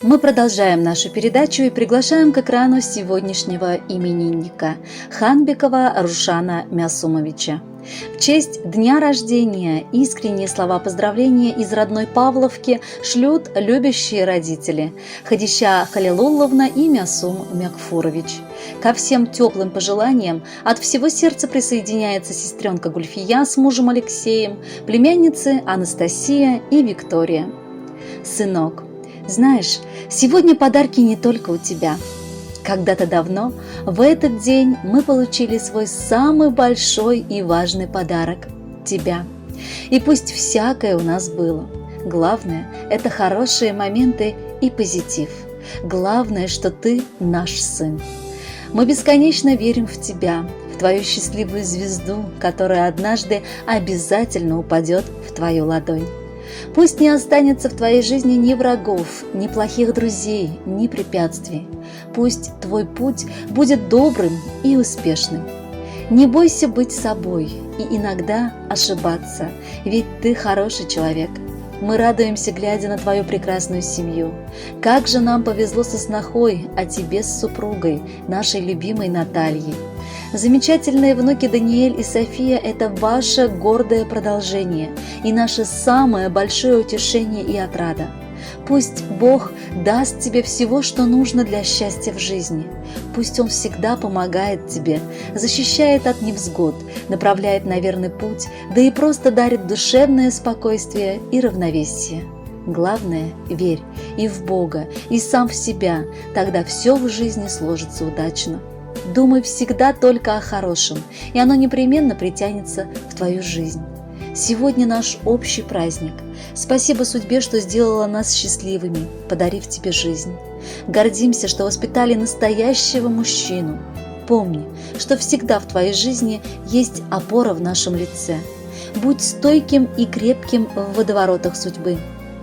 Мы продолжаем нашу передачу и приглашаем к экрану сегодняшнего именинника Ханбекова Рушана Мясумовича. В честь дня рождения искренние слова поздравления из родной Павловки шлют любящие родители Хадища Халилулловна и Мясум Мякфурович. Ко всем теплым пожеланиям от всего сердца присоединяется сестренка Гульфия с мужем Алексеем, племянницы Анастасия и Виктория. Сынок, знаешь, сегодня подарки не только у тебя. Когда-то давно, в этот день, мы получили свой самый большой и важный подарок – тебя. И пусть всякое у нас было. Главное – это хорошие моменты и позитив. Главное, что ты наш сын. Мы бесконечно верим в тебя, в твою счастливую звезду, которая однажды обязательно упадет в твою ладонь. Пусть не останется в твоей жизни ни врагов, ни плохих друзей, ни препятствий. Пусть твой путь будет добрым и успешным. Не бойся быть собой и иногда ошибаться, ведь ты хороший человек. Мы радуемся, глядя на твою прекрасную семью. Как же нам повезло со снохой, а тебе с супругой, нашей любимой Натальей. Замечательные внуки Даниэль и София – это ваше гордое продолжение и наше самое большое утешение и отрада. Пусть Бог даст тебе всего, что нужно для счастья в жизни. Пусть Он всегда помогает тебе, защищает от невзгод, направляет на верный путь, да и просто дарит душевное спокойствие и равновесие. Главное – верь и в Бога, и сам в себя, тогда все в жизни сложится удачно. Думай всегда только о хорошем, и оно непременно притянется в твою жизнь. Сегодня наш общий праздник. Спасибо судьбе, что сделала нас счастливыми, подарив тебе жизнь. Гордимся, что воспитали настоящего мужчину. Помни, что всегда в твоей жизни есть опора в нашем лице. Будь стойким и крепким в водоворотах судьбы.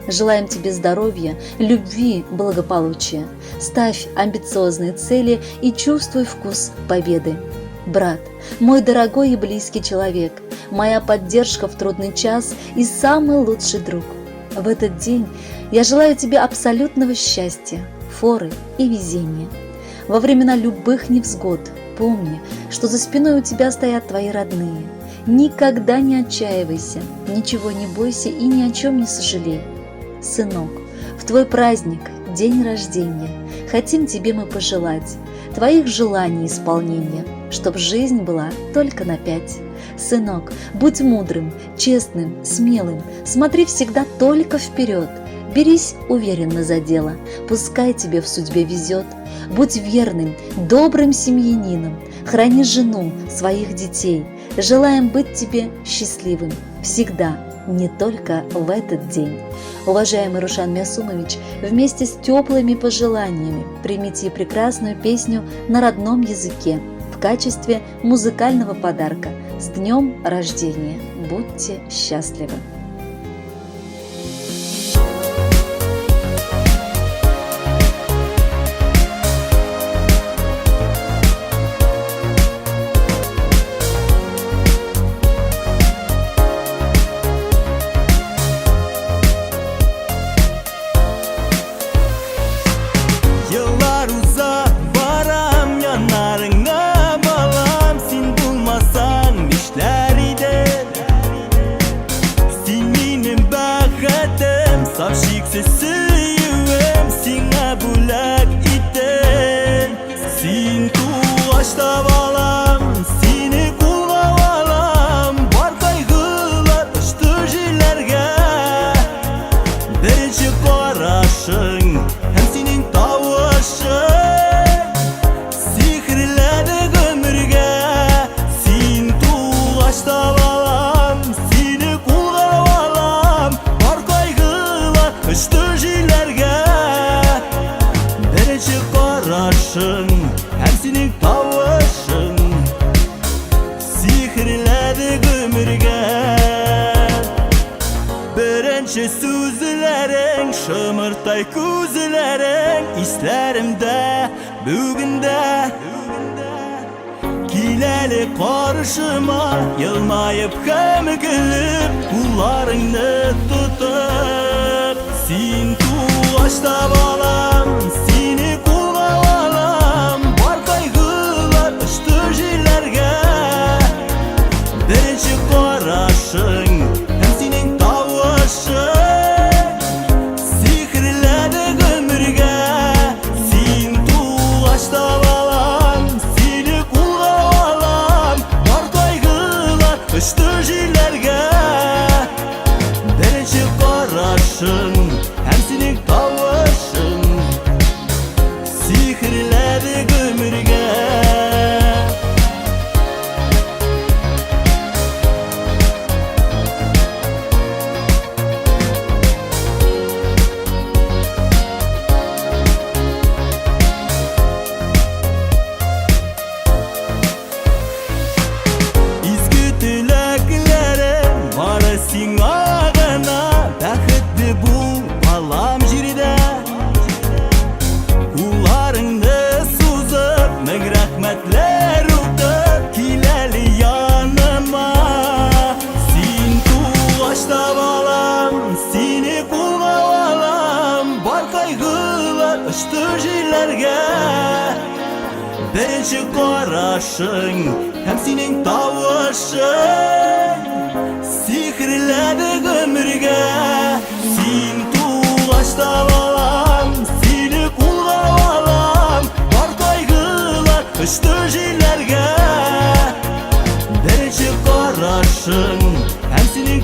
Желаем тебе здоровья, любви, благополучия. Ставь амбициозные цели и чувствуй вкус победы. Брат, мой дорогой и близкий человек, моя поддержка в трудный час и самый лучший друг. В этот день я желаю тебе абсолютного счастья, форы и везения. Во времена любых невзгод помни, что за спиной у тебя стоят твои родные. Никогда не отчаивайся, ничего не бойся и ни о чем не сожалей. Сынок, в твой праздник, день рождения, хотим тебе мы пожелать твоих желаний исполнения, чтоб жизнь была только на 5. Сынок, будь мудрым, честным, смелым, смотри всегда только вперед, берись уверенно за дело, пускай тебе в судьбе везет. Будь верным, добрым семьянином, храни жену, своих детей. Желаем быть тебе счастливым всегда, не только в этот день. Уважаемый Рушан Мясумович, вместе с теплыми пожеланиями примите прекрасную песню на родном языке в качестве музыкального подарка. С днем рождения! Будьте счастливы! Еллар уза, барам яннарыңа, балам, син булмасаң нишләр идем? Син минем бәхетем, саф шиксез сөюем, сиңа бүләк иттем. Син тугач та, балам, сине кулга алам, бар кайгылар очты җилләргә. Беренче карашың һәм синең тавышың сихерләде гомергә. Син тугач та, балам, сине кулга алам, бар кайгылар очты җилләргә. Беренче карашың һәм синең тавышың сихерләде гомергә. Беренче сүзләрең, шымыртай күзләрең исләремдә бүген дә. Кил әле каршыма, елмаеп һәм көлеп, кулларыңны тотып. Син тугач тугач та балам, сине кулга алам, бар кайгылар очты җилләргә. Беренче карашың һәм синең тавышың сихерләде гомергә. Син тугач та балам, сине кулга алам, бар кайгылар очты җилләргә. Беренче карашың һәм синең тавышың сихерләде гомергә. Изге теләкләрем бары сиңа гына, бәхетле бул, балам, җирдә. Кулларыңны сузып, мең рәхмәтләр укып, кил әле яныма. Син тугач та балам, сине кулга алам, бар кайгылар очты җилләргә. Беренче карашың һәм синең тавышың сихерләде гомергә. Син тугач та балам, сине кулга алам, бар кайгылар очты җилләргә. Беренче карашың һәм синең